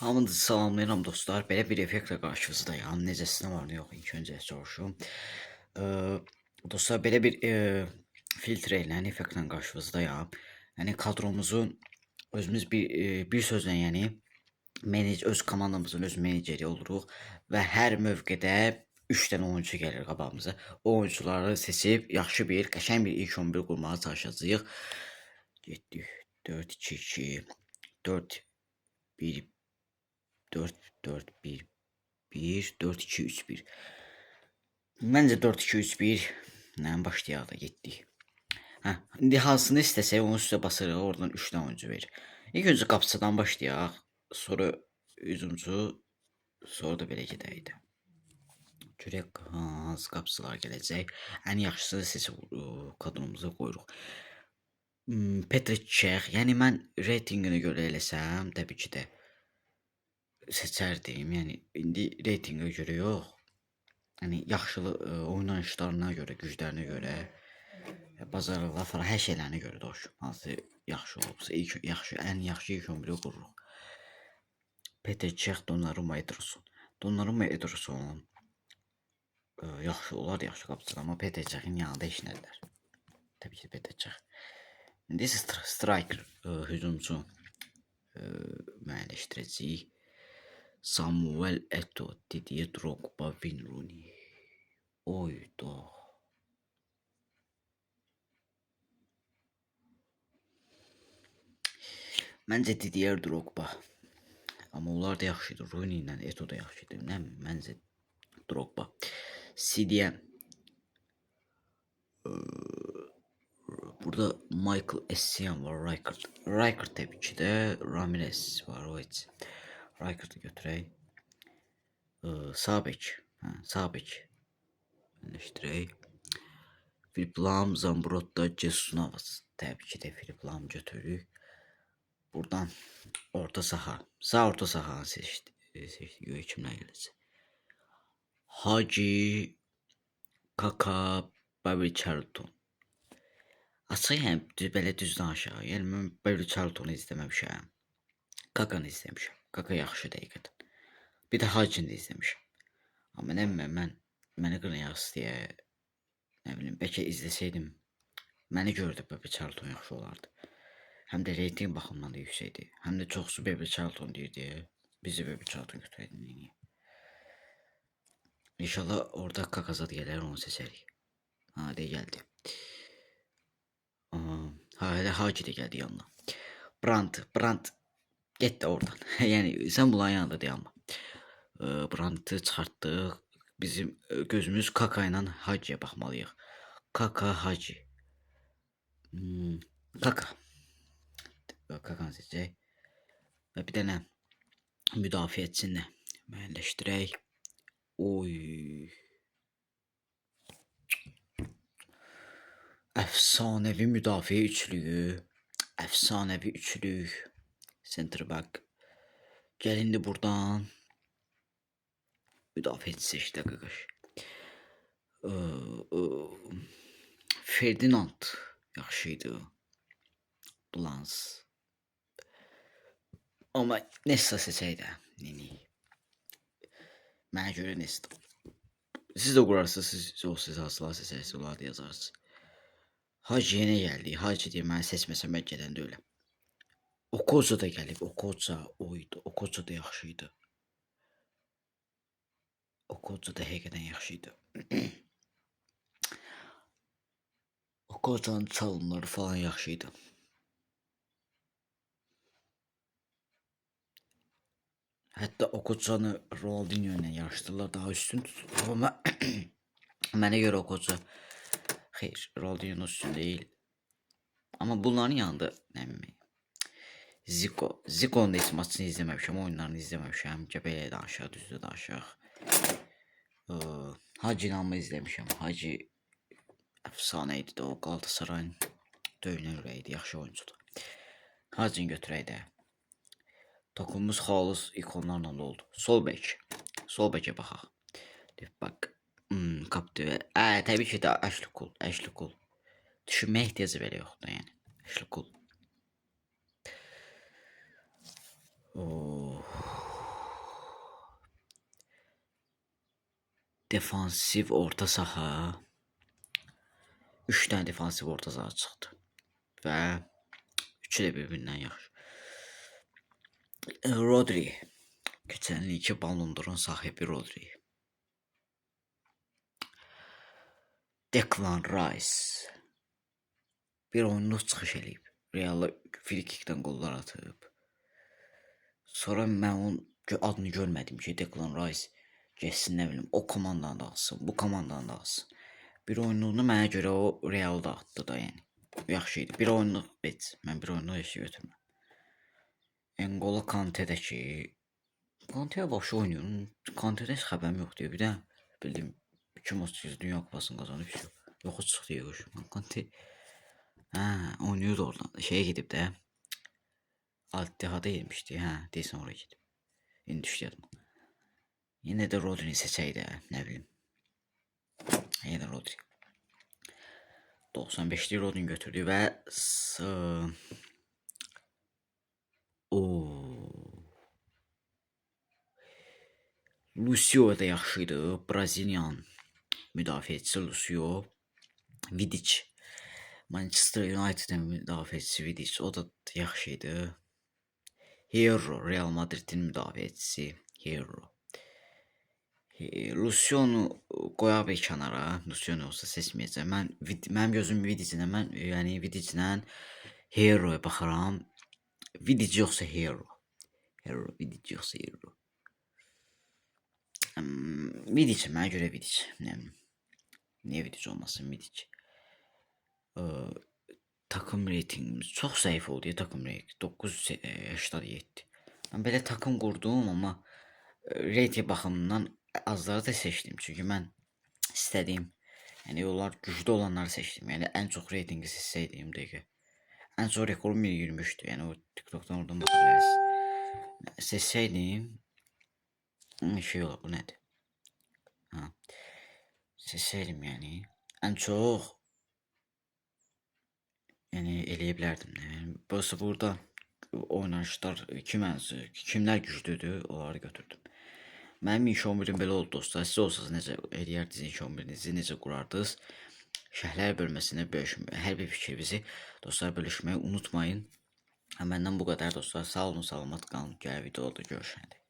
Hamınızı salamlayıram dostlar. Belə bir effektlə qarşınızdayam. Necəsinə var, nə yox, ilk öncə soruşum. Dostlar, belə bir filtre ilə, effektlə qarşınızdayam. Yəni kadromuzu özümüz bir sözlə, yəni öz komandamızın öz meneceri oluruq və hər mövqedə 3 dənə oyunçu gəlir qabağımıza. O oyunçuları seçib yaxşı bir, qəşəng bir ilk 11 qurmağa çalışacağıq. Getdik. 4 2 2 4 1 4 4 1 1 4 2 3 1. Məncə 4 2 3 1 ilə başlayaq da getdik. Hə, indi hansını istəsək onun üstə basırıq, oradan 3 dənə oyuncu verir. İlk öncə qapıçıdan başlayaq, sonra hücumçu, sonra da belə gedək də. Görək hansı qapıçılar gələcək. Ən yaxşısını seçib kadromuza qoyuruq. Petr Cech, yəni mən reytinqinə görə eləsəm, təbii ki də seçərdim. Yəni indi reytinqə görə yox. Yəni yaxşılı oynayışlarına görə, güclərinə görə, bacarıqlar falan hər şeylərinə görə doğrusu. Hansı yaxşı olubsa, ilk yaxşı, ən yaxşı ilk 11-i qururuq. Petr Cech, Donnarumma, Ederson. Donnarumma, Ederson yaxşı olar, yaxşı qapıçılar, amma Petr Cech'in yanında heç nədilər. Təbii ki, Petr Cech. İndi isə striker, hücumçu müəyyənləşdirəcəyik. Samuel Eto'o, Didier Drogba, Wayne Rooney. Oyda. Məncə Didier Drogba. Amma onlar da yaxşı idi. Rooney ilə Eto'o da yaxşı idi. Nə, məncə Drogba. CDM. Burada Michael Essien var, Rijkaard. Rijkaard təbii ki də Ramirez var, o heç. Rijkaard'ı götürək. Sağ bek. Hə, sağ bek. Birləşdirək. Philip Lahm, Zambrotta, Jesus Navas. Təbii ki də Philip Lahm götürürük. Buradan orta saha. Sağ orta sahanı seçdi. Seçdi. Görək kimlər gələcək. Hacı, Kaka, Bobby Charlton. Açıq, yəni belə düz danışaq. Yəni mən Bobby Charltonu izləməmişəm. Kakanı izləmişəm. Kaka yaxşı həqiqətən. Bir də Hacını da izləmişəm. Amma nə bilim mən məni qınayasız deyə nə bilim bəlkə izləsəydim məni görə də Bobby Charlton yaxşı olardı. Həm də reytinq baxımından da yüksəkdir. Həm də çoxsu Bobby Charlton deyirdi. Biz də Bobby Charlton götürəydik. Niyə? İnşallah orada Kaka zad gələr, onu seçərik. Ha, deyə gəldi. Aha, ha, hələ Hacı da gəldi yanına. Brandt, Brandt get də oradan. Yəni sən bunların yanında dayanma. Brandtı çıxartdıq. Bizim gözümüz Kaka ilə Hacıya baxmalıyıq. Kaka, Hacı. Kaka. Kakanı seçək. Və bir dənə müdafiəçini də müəyyənləşdirək. Oy. Əfsanəvi müdafiə üçlüyü. Əfsanəvi üçlük. Center back. Gəl indi buradan. Müdafiəçi seç də qaqaş. Ferdinand yaxşı idi. Blans. Amma Nesta seçək də. Nini. Mənə görə Nesta. Siz də qurarsınız, siz olsuz hansılar seçərsiniz, onları da yazarsınız. Hacı yenə gəldi. Hacı deyir, məni seçməsəm mən gedən deyiləm. Okocha da gəlib. Okocha oydu. Okocha da yaxşı idi. Okocha da həqiqətən yaxşı idi. Okocha'nın çalımları falan yaxşı idi. Hətta Okocha'nı Ronaldinho ilə yarışdırırlar, daha üstün tuturlar. Amma mənə görə Okocha xeyr, Ronaldinho'nun üstün deyil. Amma bunların yanında nə bilim Zico. Zico'nun da heç maçını izləməmişəm, oyunlarını izləməmişəm. Belə danışaq, düzdür danışaq. Hacı amma izləmişəm. Hacı əfsanə idi də o Qalatasarayın döyünən ürəyi idi, yaxşı oyuncudur. Hacını götürək də. Takımımız xalis ikonlarla doldu. Sol bek. Sol bekə baxaq. Left back. Kaptı. Təbii ki də Ashley Cole. Ashley Cole. Düşünməyə ehtiyacı belə yoxdur yəni. Ashley Cole. Oh. Defansiv orta saha. 3 dənə defansiv orta saha çıxdı. Və üçü də bir-birindən yaxşı. Rodri. Keçən il 2 Ballon d'Or'un sahibi Rodri. Declan Rice. Bir oyunluq çıxış eləyib. Realda free-kickdən qollar atıb. Sonra mən onun adını görmədim ki, Declan Rice getsin, nə bilim, o komandanı da alsın, bu komandanı da alsın. Bir oyunluğunu mənə görə o Realda atdı da, yəni. Yaxşı idi. Bir oyunluq heç. Mən bir oyunluq heç götürmürəm. N'Golo Kante də ki, Kante başı oynayır. Kantedən heç xəbərim yoxdur. Bir də bildim 2018 Dünya Kupasını qazanıb. Yox, çıxdı yığış. Kante hə, oynayırdı oradan. Şeyə gedib də. Al-Ittihada getmişdi. Hə, deyəsən oraya gedib. İndi düşdü yadıma. Yenə də Rodrini seçək də, nə bilim. Yenə də Rodri. 95-lik Rodrini götürdü və o Lucio da yaxşı idi. Braziliyan müdafiəçisi Lucio. Vidic. Manchester United'ın müdafiəçisi Vidic. O da yaxşı idi. Hierro, Real Madrid'in müdafiəçisi Hierro. Lucionu qoyaq bir kənara. Lucionu olsa seçməyəcəm. Mənim gözüm Vidiclə, mən yəni Vidiclə Hierroya baxıram. Vidic yoxsa Hierro. Hierro, Vidic yoxsa Hierro. Vidic, mənə görə Vidic. Nə bilim. Niyə Vidic olmasın Vidic? Takım reytingimiz çox zəif oldu ya takım reytingi. 987. Mən belə takım qurdum, amma reyting baxımından azları da seçdim. Çünki mən istədiyim, yəni onlar güclü olanları seçdim. Yəni ən çox reytingi seçsəydim dəqiqə. Ən çox rekorum 1.23-dür. Yəni o TikTokdan oradan baxa bilərsiniz. Seçsəydim şey olar, bu nədir? Ha. Seçsəydim yəni ən çox yəni eləyə bilərdim də. Yəni burada oynanışlar kim ən kimlər güclüdür, onları götürdüm. Mənim ilk 11-im belə oldu dostlar. Siz olsanız necə eləyərdiniz ilk 11-nizi, necə qurardınız? Şərhlər bölməsində hər bir fikrinizi dostlar bölüşməyi unutmayın. Məndən bu qədər dostlar. Sağ olun, salamat qalın. Gələn videoda görüşənədək.